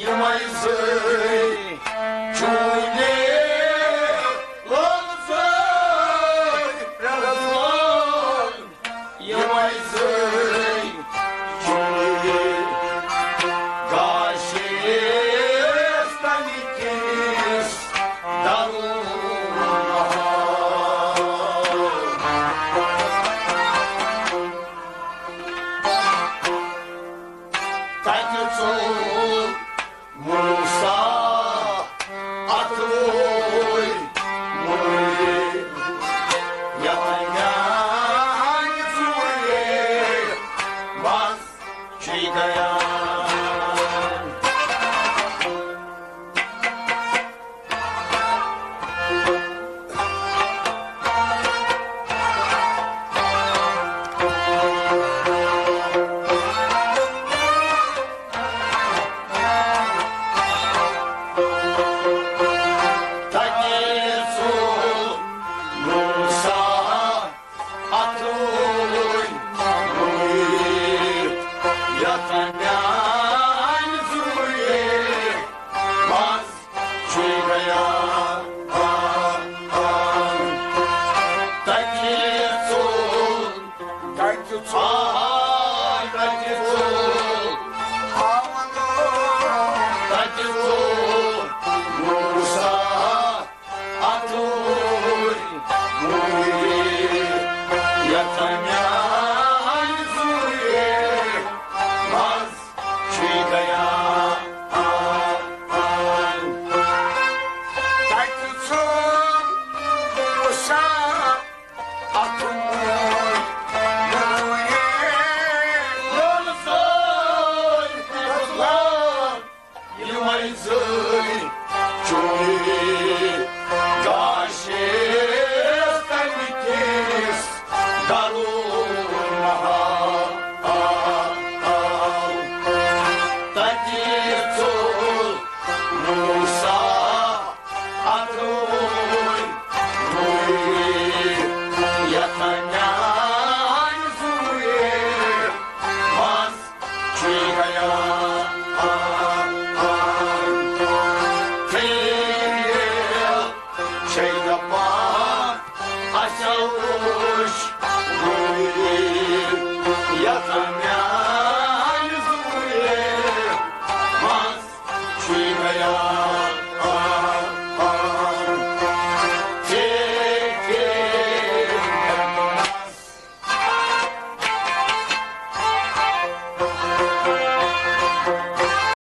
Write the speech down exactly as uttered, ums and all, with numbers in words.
یِمَے زٕے چوٗلے لٲلہٕ زٲلۍ پرٛٮ۪تھ لٲلۍ، یِمَے زٕے چوٗلے گاشیس تَمہِ کِس دَرُن محل۔ تَتہِ ژوٚل موسیٰ اَتھٕ وٲے مُلہِ، یَتھ میٛانہِ ژوٗرِ بَس چھُے گَیان۔ تَتہِ ژوٚل موسیٰ اَتھٕ وٲے مُلہِ، یَتھ میٛانہِ ژوٗرِ بَس چھُے گَیان۔ تَتہِ ژوٚل، تَتہِ ژوٚل، تَتہِ ژوٚل، تَتہِ ژوٚل موسیٰ اَتھٕ وٲے مُلہِ، یَتھ میٛانہِ ژوٗرِ بَس چھُے گَیان۔ تَتہِ ژوٚل موسیٰ اَتھٕ وٲے مُلہِ، لٲلہٕ زٲلۍ پرٛٮ۪تھ لٲلۍ، یِمَے زٕ